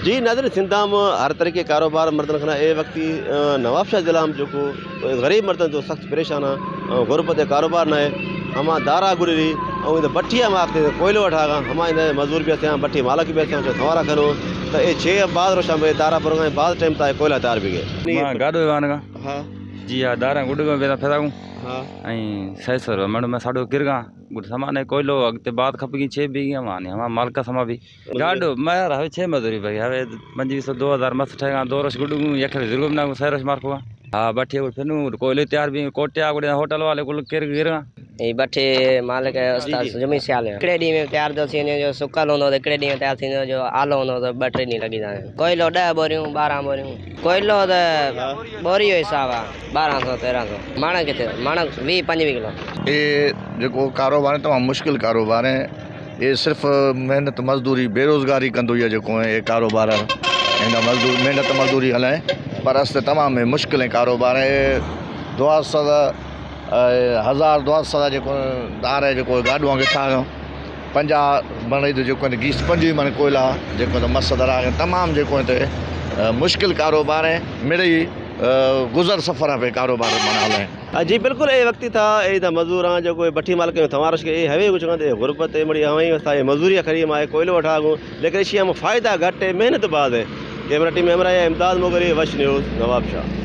جی ناظرین، سندھ ءَ ہم ہر طرح کے کاروبار مردن کنا۔ اے وقتی، آ، نواب شاہ ضلع ہم جو کو غریب مردن تو سخت پریشان ہیں، آ، غربت ہے، کاروبار نہ ہے۔ ہما دارا گڑی رہی، او اند بٹھی ہم آکتے کوئلو اٹھا گا، ہما اند مزدور بھی ہستیاں، بٹھی مالک بھی ہستیاں، چو تھوارا کھنو۔ تو اے چھ بعد روشاں بے دارا پرگا، بعد ٹائم تا کوئلہ تیار بھی گئے۔ ما گاڈو وانگا۔ ہاں۔ جی ہاں، دارا گڈو بے پیدا گوں۔ ہاں۔ ایں سہ سو روپے منڈ میں ساڈو کرگا۔ گڈ سامان ہے کوئلو، اگتے بعد کھپگی چھ بیگی ہمانی، ہما مالکا سما بھی۔ گاڈو، میں یار، ہوے چھ مزدوری بھائی، ہوے پنجویس سو، دو ہزار مس ٹھیکا، دو روش گڈو گوں، یک روش زرگو بنا گوں، سہ روش مارکو۔ ہاں، بٹھی گڈ پھنو، کوئلے تیار بھی، کوٹیا گڈ ہوٹل والے کل کر گرگا۔ اے بٹھی مالک استاد جی، جی۔ جمی سیال ہے۔ کڑے ڈی میں تیار دو سی جو سکل ہوندو، کڑے ڈی میں تیار سی جو آلو ہوندو، تو بٹری نہیں لگی جانے۔ کوئلو ڈہ بوریوں، بارہ بوریوں۔ کوئلو تو بوری ہو حساب ہے۔ بارہ سو، تیرہ سو۔ ماڻڪ ڪٿي؟ ماڻڪ ويهه پنجويهه ڪلو۔ اي جيڪو ڪاروبار آهي، تمام مشڪل ڪاروبار آهي. اي صرف محنت مزدوري، بيروزگاري ڪندو آهي جيڪو آهي، اي ڪاروبار آهي. هن مزدور، محنت مزدوري هلائي، پر استه تمام مشڪل ڪاروبار آهي. اي دعا سدا، اي هزار دعا سدا جيڪو دار آهي، جيڪو گاڏيون کي ٺاهيو. پنجاهه مڻ ايندو جيڪو آهي، گيس پنجويهه مڻ ڪوئلا، جيڪو آهي، مس درا آهي. تمام جيڪو آهي، ته، ا، مشڪل ڪاروبار آهي. مڙئي، ا، گذر سفر آهي پئي ڪاروبار ماڻهو هلائي. ها، جي بلڪل، اي وقت ٿا، اي ٿا مزدور آهن، جيڪو آهي، بٺي مالڪ ٿا مارش کي، اي هوي ڪجهه ڪندي، غربت آهي، مڙئي هوائي واسطا، اي مزدوري کي، مان اي ڪوئلو وٺا گون، ليڪن اشي مان فائدا گهٽ آهي، محنت باز آهي. ڪيمرا ٽيم همراهه آهي، امداد موغلي، وش نيوز، نواب شاهه.